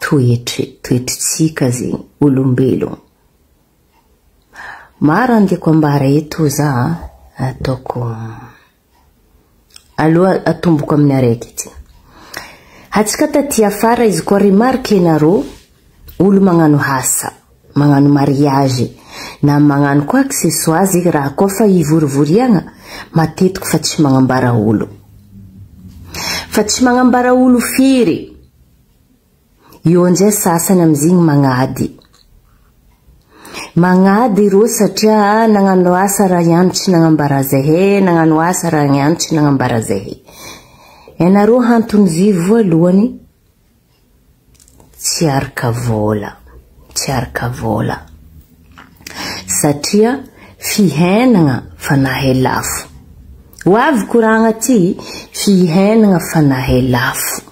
Toetry, toetritsika zegny olombelogno. Maro andiako ambara eto za a, ataoko aloha atomboko amin'ny araiky ity. Atsika taty afara izy koa remarquenareo olo magnano asa, magnano mariage na magnano quoi que ce soit zegny raha koa fa hivorivoriagna matetiky fa tsy magnambara olo. Fa tsy magnambara olo firy. Eo anjay sasany amizigny magnady. Magnady ireo satria nagnano asa raha ihany tsy nagnambara zahay, nagnano asa raha ihany tsy nagnambara zahay. Ianareo antony vy voalohany tsy araka vola, tsy araka vola. Satria fihenagna fa nahay lafo. Ho avy koragna ty, fihenagna fa nahay lafo.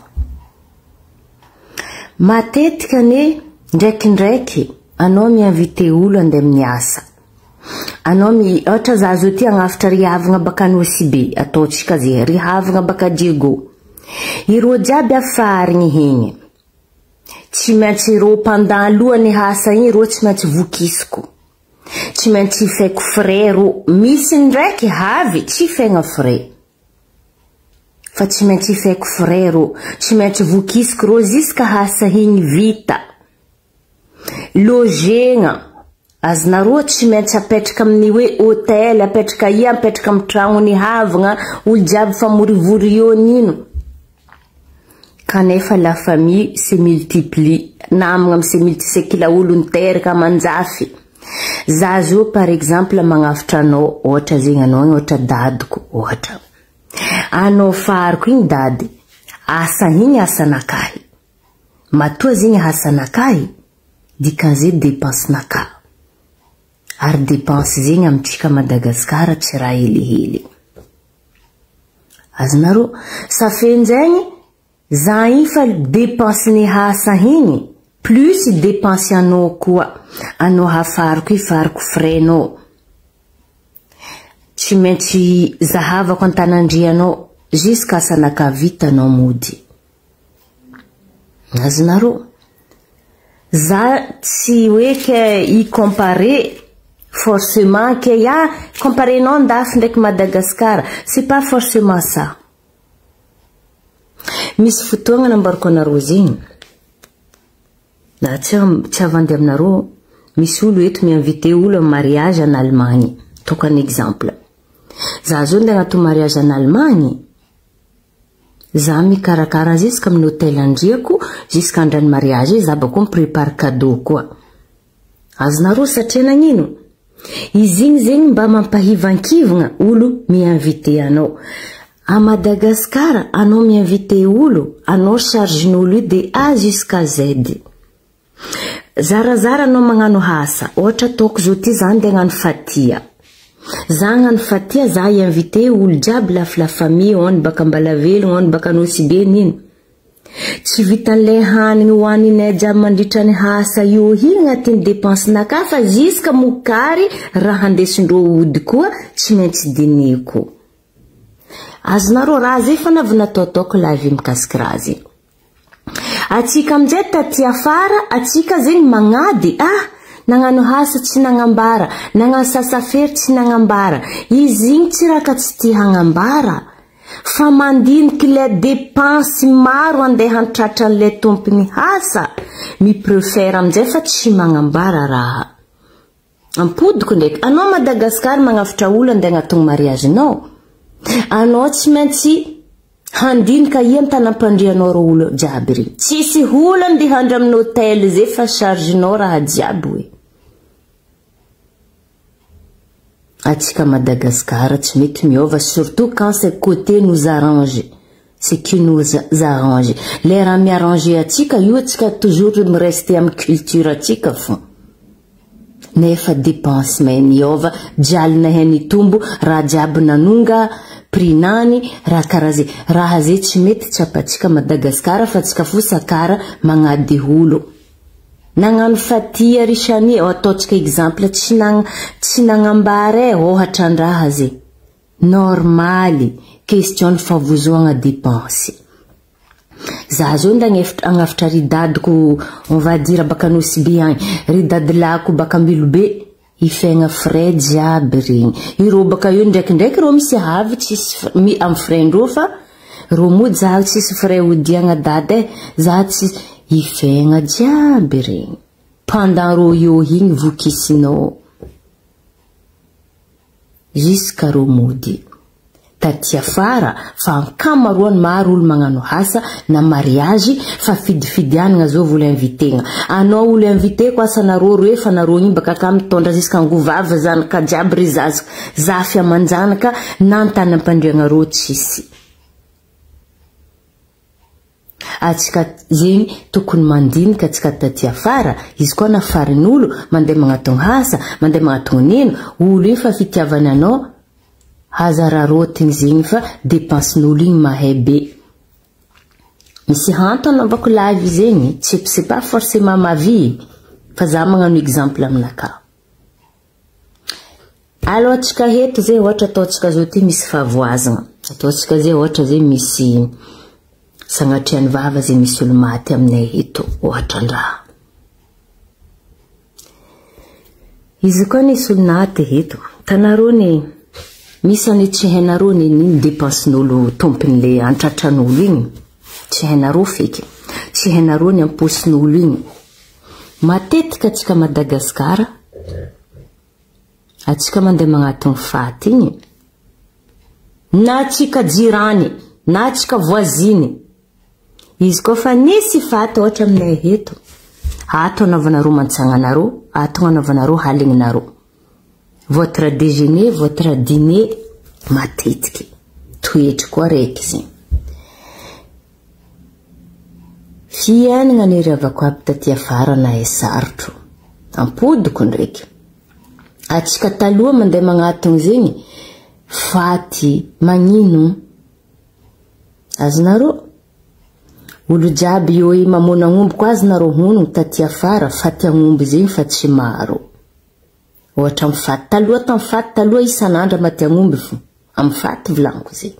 Matetika anie ndraikindraiky anao mi-inviter olo andeha amin'ny asa. Anao mi, ohatra za zao ty hagnafitra ry havagna baka Nosy Be, ataontsika zay, ry havagna baka Diego. Ireo jiaby afarigny igny. Tsy maintsy ireo pendant alohan'ny asa igny ireo tsy maintsy vokisiko. Tsy maintsy ifaiko frais reo. Misy ndraiky havy tsy ifaigna frais. Fa tsy maintsy ifaiko frais rô, tsy maintsy vokisiko rô jusqu'à hasahigny vita. Logegna, azonareo tsy maintsy apetraka amin'ny hoe hôtel, apetraka aia, apetraka amin'ny tragnon'ny havagna, olo jiaby famorivory eo nino. Kanefa la famille se multiplie, namagna se multiplie, c'est kila olo niteraka aman-jafy. Za zao par exemple magnafitra anao, ohatra zegny anao igny ohatra dadiko ohatra. Anao fariko igny dady, asa igny asanakahy. Matoa zegny asanakahy, dikan'izay dépense-nakahy. Ary dépense zegny amintsika Madagasikara tsy raha helihely. Azonareo? Safenjaigny, za igny fa dépense-ny asa igny, plus dépense anao koa. Anao hafariko io, fariko frais-nao. Tsy maintsy zahavako an-tanandrianao jusqu'à asanakahy vita anao mody. Azonareo? Za tsy hoe ke hi-comparer forcément ke ah comparenao andafy ndraiky Madagasikara, c'est pas forcément ça. Misy fotoagna nambarako anareo zegny, na tsy tsy avandy aminareo, misy olo eto mi-inviter olo amin'ny mariage en Allemagne, ataoko un exemple. Za zao ndeha agnatao mariage en Allemagne, za mikarakara jusqu'à amin'ny hôtel andriako, jusqu'à andran'ny mariage za bakeo mi-prépare cadeau koa. Azonareo satria nagnino? Izy igny zegny mba mampahivankivagna olo mi-inviter anao. A Madagasikara, anao mi-inviter olo, anao charge-n'olo io de A jusqu'à Z. Zarazara anao magnano asa, ohatra ataoko zao ty za andeha hagnano fatia. Za hagnano fatia, za hi-inviter olo jiaby lafy la famille, ao ny baka Ambalavelogno, ao ny baka Nosy Be nino. Tsy vitan'ilay hanigny hohaninay jiaby mandritra ny asa io igny agnatin'ny dépense-nakahy fa jusqu'à mokary raha andesindreo ody koa tsy maintsy dinihiko. Azonareo raha zay fa navy nataotaoko live mikasiky raha zay. Atsika aminjay taty afara, atsika zegny magnady, ah nagnano asa tsy nagnambara, nagnano sasafery tsy nagnambara. Izy igny tsy raha ka tsy tia hagnambara. Fa mandiniky le dépense maro andeha antratran'le tompony asa, mi-préfère aminjay fa tsy magnambara raha. Ampodiko ndraiky, anao Madagasikara magnafitra olo andeha agnatony mariage-nao. Anao tsy maintsy handinika ia an-tanam-pandrianao reo olo jiaby regny. Tsisy olo andeha handry amin'ny hôtel zay fa charge-nao raha jiaby hoe. Atsika Madagasikara tsy mety miova, surtout quand c'est côté nous arrange. Ce qui nous arrange. Le raha mi-arranger atsika io atsika toujours mi-rester amin'ny culture atsika fo. Nefa dépense mahay miova, jalina hay nitombo, raha jiaby nanonga, prix-nany, raha karaha zay. Raha zay tsy mety tsapatsika Madagasikara fa tsika fo sakara magnady olo. Nagnano fatia ry Shani, ataontsika exemple tsy nagn tsy nagnambara e ohatra andraha zay. Normaly, question ny favozoagna dépense. Za zao nda agnafitra ry dadiko on va dire baka Nosy Be agny, ry dadilahiko baka Ambilobe, ifegna frais jiaby regny. Ireo baka eo ndraikindraiky reo misy avy tsisy mi amy frais-ndreo fa reo moa za tsisy frais hodiagna dada e, za tsisy, ifegna jiaby regny. Pendant reo eo igny vokisinao. Jusqu'à reo mody. Taty afara fa ankamaroany maro olo magnano asa na mariage fa fidifidianagna zao olo invitegna. Anao olo inviteko asa nareo roe fa nareo igny baka ka mitondra jusqu'à angovavy zanaka jiaby ry zaza zafy aman-janaka na antany ampandriagna reo tsisy. Atsika zegny tokony mandinika atsika taty afara, izy koa nafarin'olo mandeha magnatogno asa, mandeha magnatogno nino, olo igny fa fitiavany anao aza rarôtigny zegny fa dépense-n'olo igny mahay be. Misy antony anaovako live zegny, tsy c'est pas forcément ma vie, fa za magnano exemple aminakahy. Alohantsika eto zay ohatra ataontsika zao ty misy fahavoazana. Ataontsika zay ohatra zay misy sagnatrian'ny vava zay misy olo maty aminay eto ohatran-draha. Izy koa nisy olo naty eto. Tanareo ny misy any tsy hainareo ny nino dépense-n'olo tompony le antratran'olo igny. Tsy hainareo feky. Tsy hainareo ny amposin'olo igny. Matetika atsika Madagasikara atsika mandeha magnatony faty igny. Na atsika jirany, na atsika voisine. Izy koa fa nisy faty ohatra aminay eto. Ato anaovanareo mantsagnanareo, ato anaovanareo haligninareo. Votre déjeuner, votre dîner, matetiky. Toetry koa raiky zegny. Fiainana ny ravako aby taty afara na e sarotro. Ampodiko ndraiky. Atsika taloha mandeha magnatony zegny, faty magnino? Azonareo? Olo jiaby eo i mamona agnomby koa azonareo honogno taty afara, faty agnomby zegny fa tsy maro. Ohatra amin'ny faty taloha, tamin'ny faty taloha isan'andro maty agnomby fo. Amin'ny faty volaniko zegny.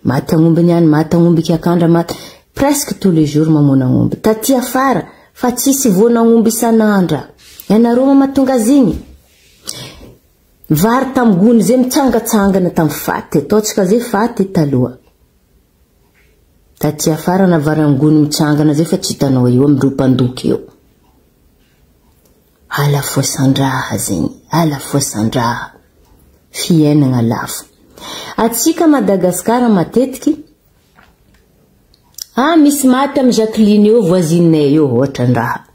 Maty agnomby niany, maty agnomby kiakandra, maty presque tous les jours mamona agnomby. Taty afara fa tsisy voana agnomby isan'andra. Ianareo ma mahatonga azy igny. Vary tamin'ny gony zay mitsangatsangana tamin'ny faty. Ataontsika zay faty taloha. Taty afara na vary amin'ny gony mitsangana zay fa tsy hitanao eo amindreo mpandoky eo. Alafoasan-draha zegny, alafoasan-draha. Fiainana lafo. Atsika Madagasikara matetiky misy maty amin'ny Jacqueline eo voisine eo ohatran-draha.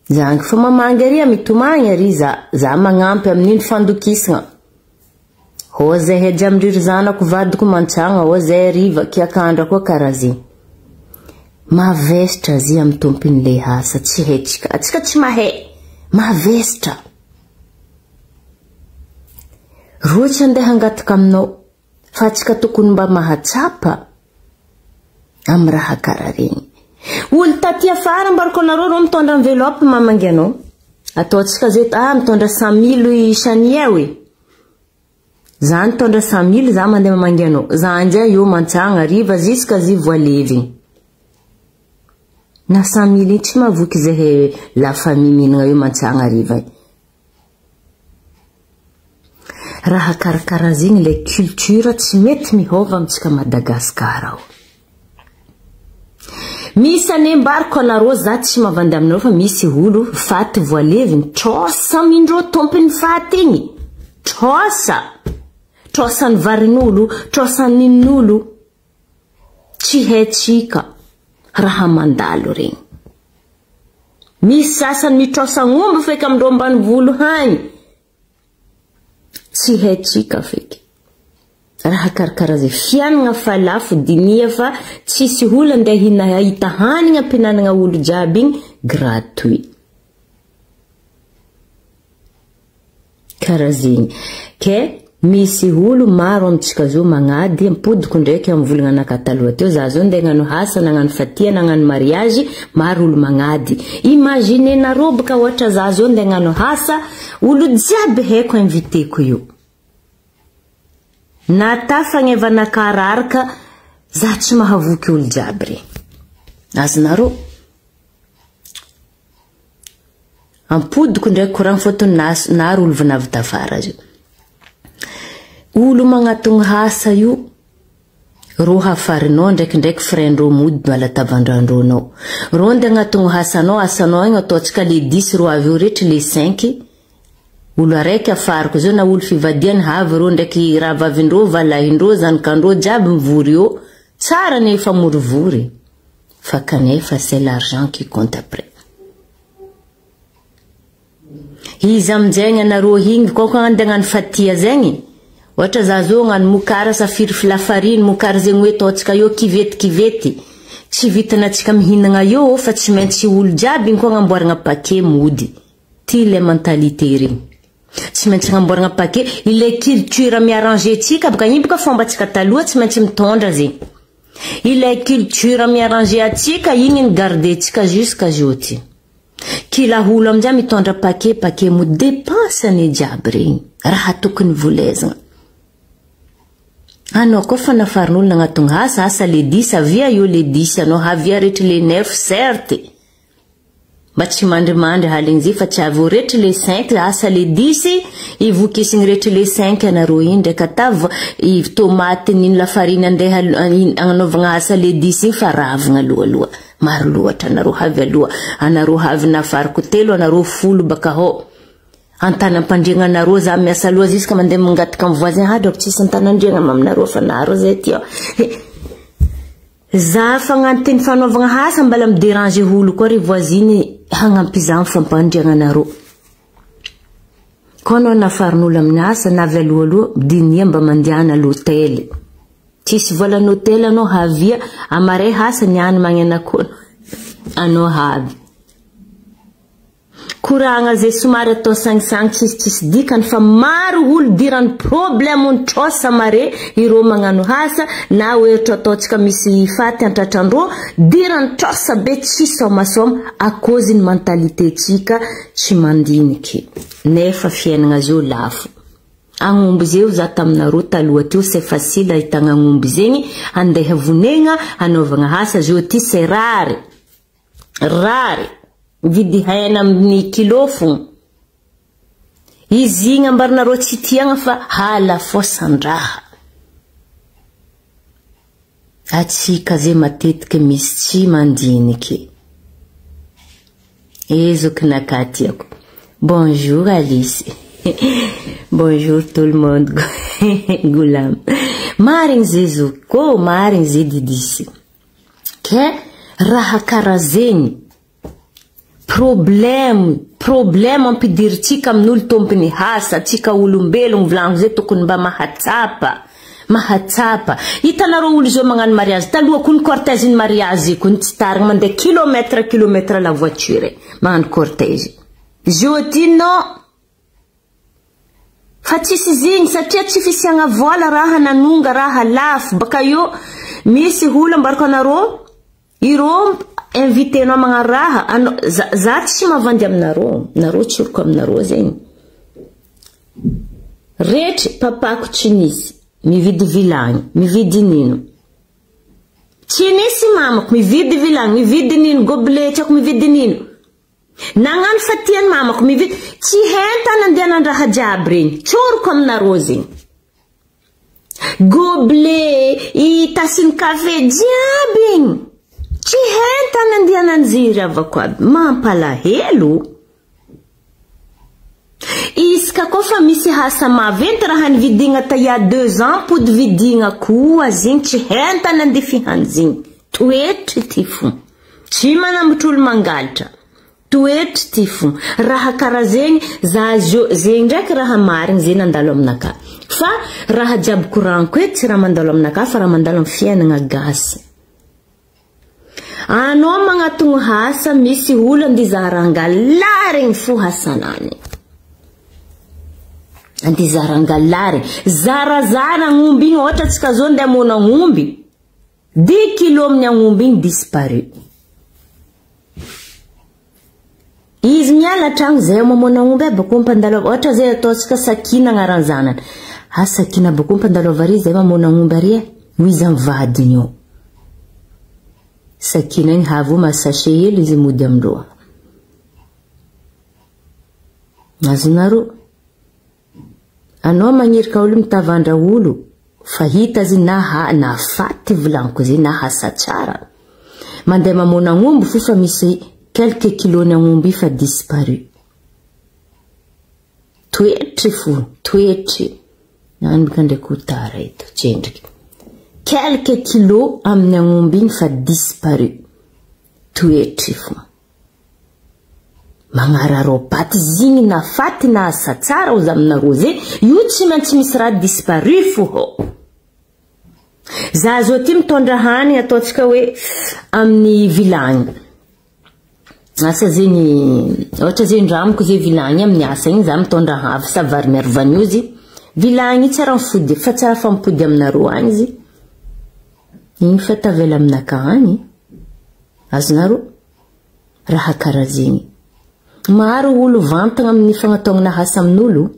Zangy fa mamangy ary mitomagny ary za magnampy amin'iny fandokisana. Ho zay hejy amindriry zanako vadiko mantsagna, ho zay hariva kiakandra koa karaha zegny. Mavesitra zy amin'ny tompony le asa, tsy haitsika. Atsika tsy mahay. Mavesitra. Roa tsy andeha hangataka aminao, fa atsika tokony mba mahatsapa amin'ny raha karaha regny. Olo taty afara mbarako anareo reo mitondra enveloppe mamangy anao. Ataontsika zay, mitondra 100 000 i Chanier hoe. Za nitondra 100 000, za mandeha mamangy anao. Za anjay eo mantsagna hariva jusqu'à zy voalevigny. Na 100 000 tsy mahavoky zahay la famille mihinagna eo mantsagna hariva. Raha karakara zegny le culture tsy mety mihova amintsika Madagasikara ao. Misy ane mbariko anareo, za tsy mavandy aminareo fa misy olo faty voaleviny trosa amindreo tompony faty igny. Trosa. Trosan'ny varin'olo, trosan'nin'olo. Tsy haitsika raha mandalo regny. Misy sasany mitrosa agnomby feky amindreo ambanivolo hagny. Tsy haitsika feky. Raha karakara zay fiainana fa lafo dinia fa tsisy olo andeha hahita hanigny ampihinanana olo jiaby igny gratuit. Karaha zegny. Ke misy olo maro amintsika zao magnady ampodiko ndraiky amin'ny volagna anakahy taloha teo za zao ndeha hagnano asa, nagnano fatia, nagnano mariage, maro olo magnady. Imagine nareo baka ohatra za zao ndeha hagnano asa, olo jiaby haiko inviteko io. Nata fagnevanakahy raraka Za tsy mahavoky olo jiaby regny. Azonareo? Ampodiko ndraiky koragna fôtony nary olo vao navy tafara zio. Olo magnatogno asa io, rô hafarinao ndraikindraiky frein-drô mody miala tavandran-drô anao. Rô andeha agnatogno hasanao, asanao igny ataontsika le dix rô avy eo retry le cinq, olo araiky afariko zao na olo fivadiany havy rô ndraiky rahavavin-drô, valahindrô, zanakandrô jiaby mivory eo, tsara anie famorivory fa kanefa c'est l'argent qui compte après. Izy aminjegny anareo igny koa koa andeha hagnano fatia zegny, ohatra za zao hagnano mokara safiry lafariny, mokara zegny hoe ataontsika eo kivety kivety, tsy vitanantsika mihinagna eo fa tsy maintsy olo jiaby igny koa agnamboaragna paquet mody. Ty le mentalité regny. Tsy maintsy agnamboaragna paquet, ilay culture mi-arranger tsika baka igny baka fombantsika taloha tsy maintsy mitondra zegny. Ilay culture mi-arranger atsika igny ny garder-tsika jusqu'à zao ty. Kila olo aminjay mitondra paquet paquet mody dépense ane jiaby regny. Raha tokony volezagna. Anao koa fa nafarin'olo nagnatogno asa, asa le dix, avia eo le dix anao, avia retry le neuf, certes. Mba tsy mandrimandry haligny zay fa tsy avy eo retry le cinq, asa le dix, ivokisiny retry le cinq anareo igny ndraiky atavy i tomate nino lafariny andeha agnanaovagna asa le dix igny fa ravagna alohaloha. Maro loatra anareo havy aloha, anareo havy nafariko telo, anareo folo baka ao. Antanam-pandriagna anareo za miasa aloha jusque mandeha mangataka amin'ny voisin, hadrako tsisy antanandriagna aminareo fa nareo zay ty. Za fa agnatiny fanaovagna asa mbala midéranger olo koa ry voisine hagnampy za amin'ny fampandriagna anareo. Koa anao nafarin'olo amin'ny asa na avy alohaloha dinia mba mandehana l'hôtel. Tsisy volan'ny hôtel anao havia amaray asa niany magnena koa anao havy. Koragna zay somary atao sangisangy tsisy tsisy dikany fa maro olo dirany problème trosa mare ireo magnano asa na oeritra ataontsika misy faty antratrandreo dirany trosa be tsy somasoma à cause ny mentalité tsika tsy mandiniky nefa fiainagna zio lafo. Agnomby zeo za taminareo taloha teo c'est facile ahitagna agnomby zegny andeha vonegna hanaovagna asa zio ty c'est rare. Rare. Mividy hena amin'ny kilo fogna. Izy igny ambarinareo tsy tiagna fa halafosan-draha. Atsika zay matetiky misy tsy mandiniky. Ezoky naka tiako. Bonjour Alice. Bonjour tout le monde. Goulam. Marigny zay zokiko, marigny zay didisy. Ke raha karaha zegny problème problème ampidiritsika amin'olo tompony asa, atsika olombelogno volagno zay tokony mba mahatsapa. Mahatsapa. Hitanareo olo zao magnano mariage. Taloha koa ny cortège ny mariage koa ny tsy tarigny mandeha kilomètre kilomètre la voiture magnano cortège. Zio ty non. Fa tsisy zigny satria tsy fisiagna vola raha nanonga raha lafo. Baka eo misy olo ambarako anareo ireo invité-nao magnano raha anao, za tsy mavandy aminareo, nareo tsoriko aminareo zegny. Retry papako tsy nisy, mividy vilagny, mividy nino. Tsy nisy mamako, mividy vilagny, mividy nino, gobelet tsy haiko mividy nino. Nagnano fatiany mamako mividy, tsy hentana andeha nandraha jiaby regny, tsoriko aminareo zegny. Gobelet, i tasiny kafe jiaby igny. Tsy hentana andeha nanjiry avako aby, mampalahelo. Isaka koa fa misy asa maventy raha nividigna ta il y a 2 ans pody vidigna koa zegny tsy hentana andeha fihanjigny. Toetry ty fo. Tsy manambotry olo mangalatra. Toetry ty fo. Raha karaha zegny za zio zegny ndraiky raha marigny zegny nandalo aminakahy. Fa raha jiaby koragniko eto tsy raha mandalo aminakahy fa raha mandalo amin'ny fiainagna gasy. Anao magnatogno asa misy olo andeha zarangalarigny fo hasanany. Andeha zarangalarigny. Zarazara agnomby igny ohatra antsika zao andeha hamono agnomby. 10 kilo amin'ny agnomby igny disparu. Izy miala tragno zay mamono agnomby aby koa mpandalo ohatra zay ataontsika Sakina agnaran'ny zanany. Ah Sakina bako mpandalo avy ary zay mamono agnomby ary e. Ho izy amin'ny vadiny io. Sakina igny havo ma sachet hely izy mody amindreo. Azonareo? Anao magnirika olo mitavandra olo fa hita zy na ha na faty volaniko zay na hasa tsara. Mandeha mamona agnomby fo fa misy quelques kilos ny agnomby fa disparu. Toetry fo, toetry. Any baka ndraiky ho tara eto, tsendriky. Quelques kilos amin'ny agnomby igny fa disparu. Toetry fo. Magnararaopaty zigny na faty na asa tsara ozy aminareo zay, io tsy maintsy misy raha disparu fo hô. Za zao ty mitondra hany ataontsika hoe amin'ny vilagny. Asa zegny, ohatra zegny ndramiko zay vilagny amin'ny asa igny za mitondra avy sa vary miaro vanio izy. Vilagny tsy raha mifody, fa tsy raha fa mipody aminareo agny izy. Igny fa tavela aminaka agny. Azonareo? Raha karaha zegny. Maro olo vantagna amin'ny fagnataonana asa amin'olo.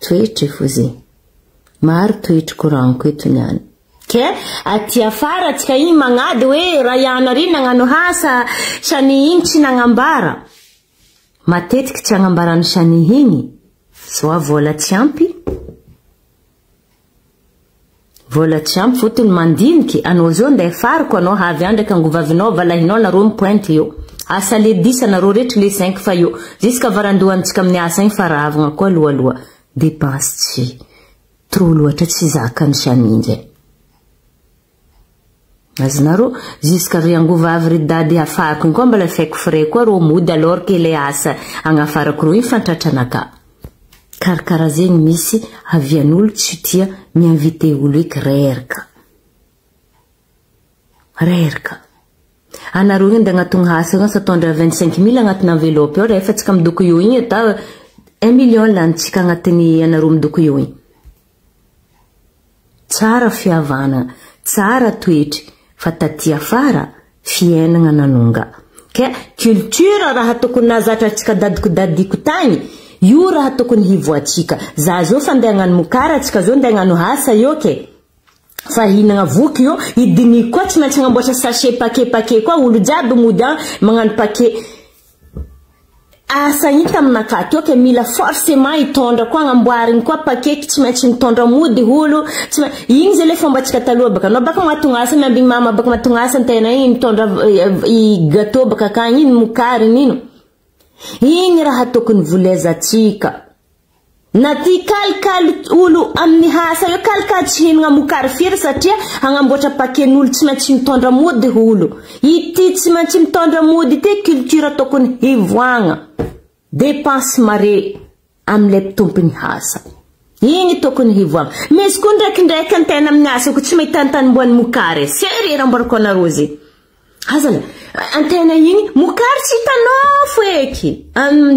Toetry fo zegny. Maro toetry koragniko eto niany. Ke aty afara atsika igny magnady hoe raha iana ry nagnano asa sany igny tsy nagnambara. Matetiky tsy agnambarany sany igny soit vola tsy ampy, vola tsy ampy fotony mandiniky anao zao ndeha fariko anao havy any ndraiky angovavinao valahinao nareo mipointe eo. Asa le 10 anareo rehetra le 5 fa eo. Jusqu'à varandohantsika amin'ny asa igny fa ravagna koa alohaloha. Dépense tsy trop loatra tsy zakany sany zay. Azonareo jusqu'à ry angovavy ry dady afariko igny koa mbola faiko frais koa rô mody alors que le asa agnafarako rô igny fantratranaka. Karakara zegny misy avian'olo tsy tia mi-invité olo eky reraka. Reraka. Anareo igny andeha agnatony asa igny asa tondra 25 mille agnatin'ny enveloppe ao rehefa tsika midoko io igny ata 1 million lanitsika agnatin'ny anareo midoko io igny. Tsara fihavana, tsara toetry, fa taty afara fiainana nanonga. Ke culture raha tokony nahazatra antsika dadiko dadiko tagny, io raha tokony hivoatsika. Za zao fa andeha hagnano mokara, antsika zao andeha hagnano asa io ke. Fa hihinagna voky io, idiniko koa tsy maintsy agnamboatra sachet paquet paquet koa olo jiaby mody agny magnano paquet. Asa hita aminakahy teo ke mila forcément hitondra koa agnamboarigny koa paquet tsy maintsy mitondra mody olo tsy igny zay le fombantsika taloha baka anao baka mahatonga asa miambigny mama baka mahatonga asa antena igny mitondra i gâteau baka akagny iny mokariny ino igny raha tokony volezatsika. Na ty kalikaly olo amin'ny asa io kalikaly tsy hinagna mokary firy satria agnamboatra paquetn'olo tsy maintsy mitondra mody olo. Ity tsy maintsy mitondra mody ity culture tokony hivoagna. Dépense mare am'le tompony asa. Igny tokony hivoagna. Misy koa ndraikindraiky antena amin'ny asa ko tsy mahita antanimboany mokary. Sérieux raha amboariko anareo zay. Azala, antena igny mokary tsy hitanao fo eky.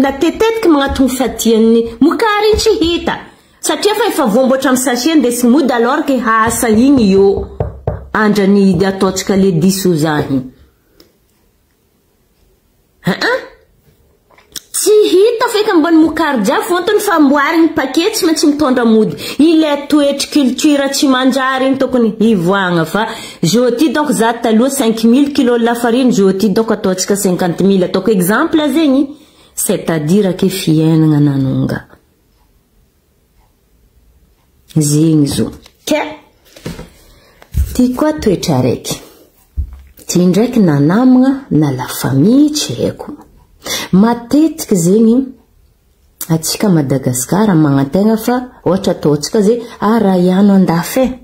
Na tetetiky magnatony fatian'ny mokary igny tsy hita. Satria fa efa voamboatra amin'ny sachet ndesy mody alors que asa igny io. Andrany ataontsika le diso zahy. Tsy hita feky ambony mokary jiaby fontony fa amboarigny paquet tsy maintsy mitondra mody. Ilay toetry culture tsy manjary igny tokony hivoagna fa zao ty donc za taloha 5000 kilo lafarine zao ty donc ataontsika 50 000 ataoko exemple zegny. C'est-à-dire que fiainana nanonga. Zegny zo. Ke ty koa toetra araiky. Ty ndraiky na namagna na la famille tsy haiko. Matetiky zegny atsika Madagasikara magnantegna fa ohatra ataontsika zay ah raha ihano andafy e.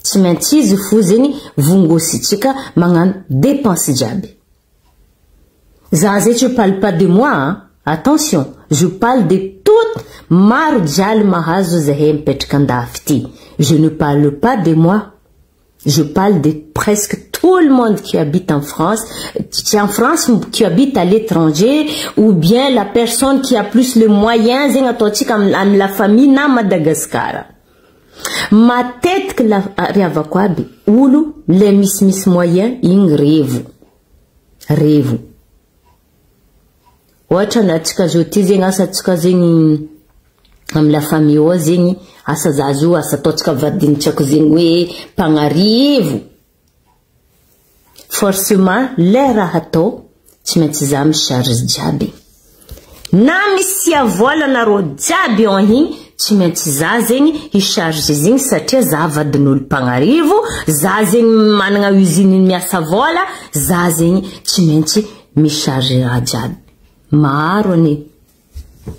Tsy maintsy izy fo zegny vongositsika magnano dépense jiaby. Za zay je parle pas de moi, hein? Attention, je parle de tout maro jialy mahazo zahay mipetraka andafy ty. Je ne parle pas de moi. Je parle de presque tout le monde qui habite en France, qui en France, qui habite à l'étranger, ou bien la personne qui a plus le moyen, zegny ataontsika amy la famille na Madagascar. Matetiky la riavako aby, olo le misimisy moyen igny revo. Revo. Ohatra na atsika zao ty zegny asa atsika zegny amy la famille ao zegny Asa za zo asa ataontsika vadintsako zegny hoe mpagnarivo. Forcément le raha atao tsy maintsy za mi-charge jiaby. Na misia vola nareo jiaby en igny tsy maintsy za zegny hi-charge izy igny satria za vadin'olo mpagnarivo, za zegny managna usine miasa vola, za zegny tsy maintsy mi-charge raha jiaby. Maro anie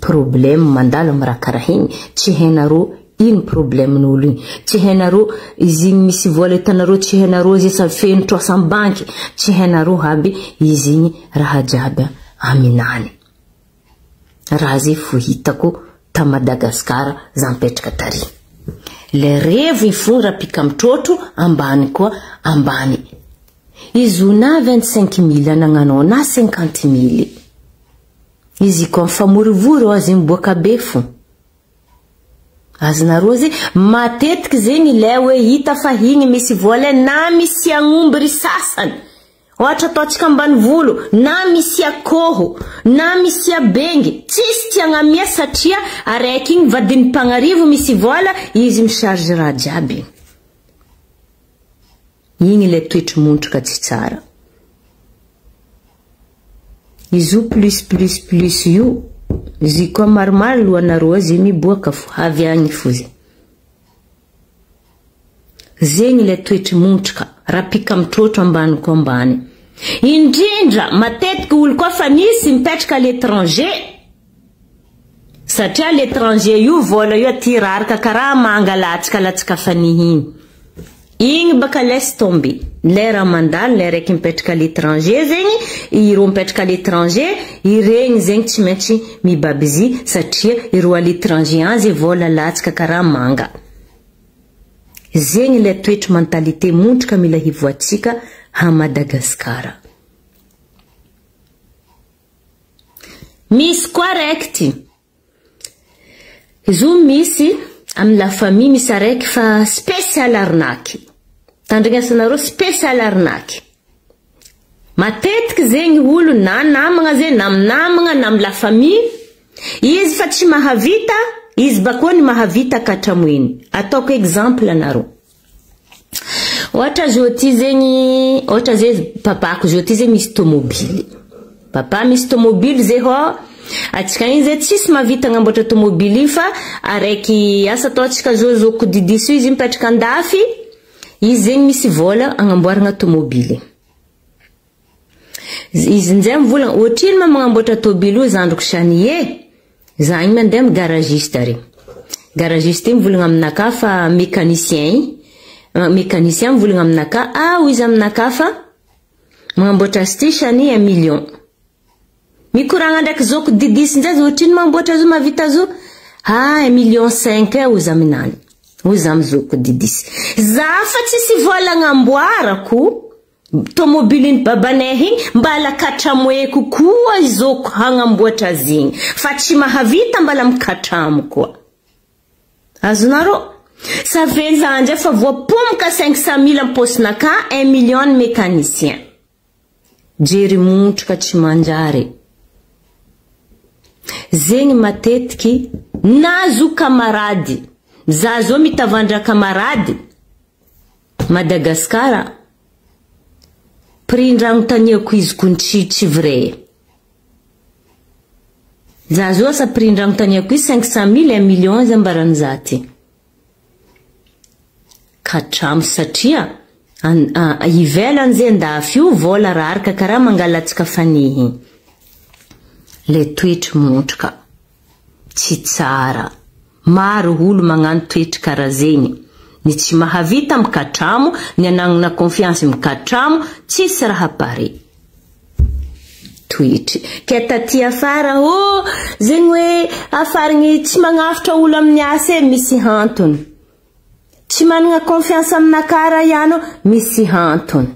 problème mandalo amy raha karaha igny, tsy hainareo ino problème-n'olo igny, tsy hainareo izy igny misy vola hitanareo, tsy hainareo izy efa feno trosa amy banky, tsy hainareo aby izy igny raha jiaby aminany. Raha zay fo hitako ta Madagasikara za mipetraka tary. Le revo i fo raha pika mitrotro ambany koa ambany. Izy io na 25 mille anagnanao na 50 mille. Izy koa mifamorivory ao azy miboaka be fo. Azonareo zegny matetiky zegny ilay hoe hita fa igny misy vola na misy agnomby ry sasany. Ohatra ataontsika ambanivolo na misy akoho na misy abengy tsisy tiagnamia satria araiky igny vadin'ny mpagnarivo misy vola izy mi-charge raha jiaby. Igny ilay toetry montrika tsy tsara. Izy io plus plus plus io izy koa maromaro lohanareo azy miboaka fo avy agny fo zay. Zegny ilay toetry montrika raha pika mitrotro ambany ko ambany. Indrindra matetiky olo koa fa nisy mipetraka à l'étranger satria à l'étranger io vola io aty raraka karaha manga latsaka latsaka fanihiny. Igny baka laisse tomber. Le raha mandalo le raiky mipetraka à l'étranger zegny, ireo mipetraka à l'étranger, iregny zegny tsy maintsy mibabizy satria ireo à l'étranger any zay vola latsaka karaha manga. Zegny ilay toetry mentalité montrika mila hivoatsika à Madagasikara. Misy koa raiky ty. Izy io misy amy la famille misy araiky fa spécial arnaque. Tandrignasanareo spécial arnaque. Matetiky zegny olo na namagna zegny na amy namagna na amy la famille, izy fa tsy mahavita, izy bakeo ny mahavita katramoiny. Ataoko exemple anareo. Ohatra zao ty zegny, ohatra zay papako zao ty zegny misy tomobily. Papa misy tomobily zay hô, atsika igny zay tsisy mahavita agnamboatra tomobily io fa araiky asa ataontsika zao zoko didiso izy mipetraka andafy, izy zegny misy vola agnamboarana tomobily. Izy njay mivolagna ohatrino ma magnamboatra tobily io zandriko Shanie? Za igny mandeha amy garagiste ary. Garagiste io mivolagna aminakahy fa mécanicien igny. Mécanicien mivolagna aminakahy, ah hoy izy aminakahy fa magnamboatra azy ty Shanie 1 million. Mikoragna ndraiky zoko didisy njay izy ohatrino mamboatra azy io mahavita azy io? Ah 1 million 5 e hoy izy aminany. Hoy izy amy zoko didisy. Za fa tsisy vola agnamboarako tomobilin'ny babanay igny mbala katramoeko koa izoko hagnamboatra azy igny fa tsy mahavita mbala mikatramo koa. Azonareo? Ça fait za ndray fa voapomoka 500 mille am-paosinakahy 1 million ny mécanicien. Jery montrika tsy manjary. Zegny matetiky na zo kamarady. Za zao mitavandra kamarady Madagasikara prix-ndragno taniako izy kony tsy vrai. Za zao asa prix-ndragno taniako izy 500 mille 1 million izy ambarany za ty. Katramo satria ivelany zay andafy io vola raraka karaha mangalatsika fanihy. Le toetry montrika tsy tsara. Maro olo magnano toetry karaha zegny. Ny tsy mahavita mikatramo, ny anagnana confiance mikatramo, tsisy raha pare. Toetry. Ke taty afara, oh, zegny hoe afarigny tsy magnafitra olo amin'ny asa e, misy hantony. Tsy manana confiance aminakara ihany, misy hantony.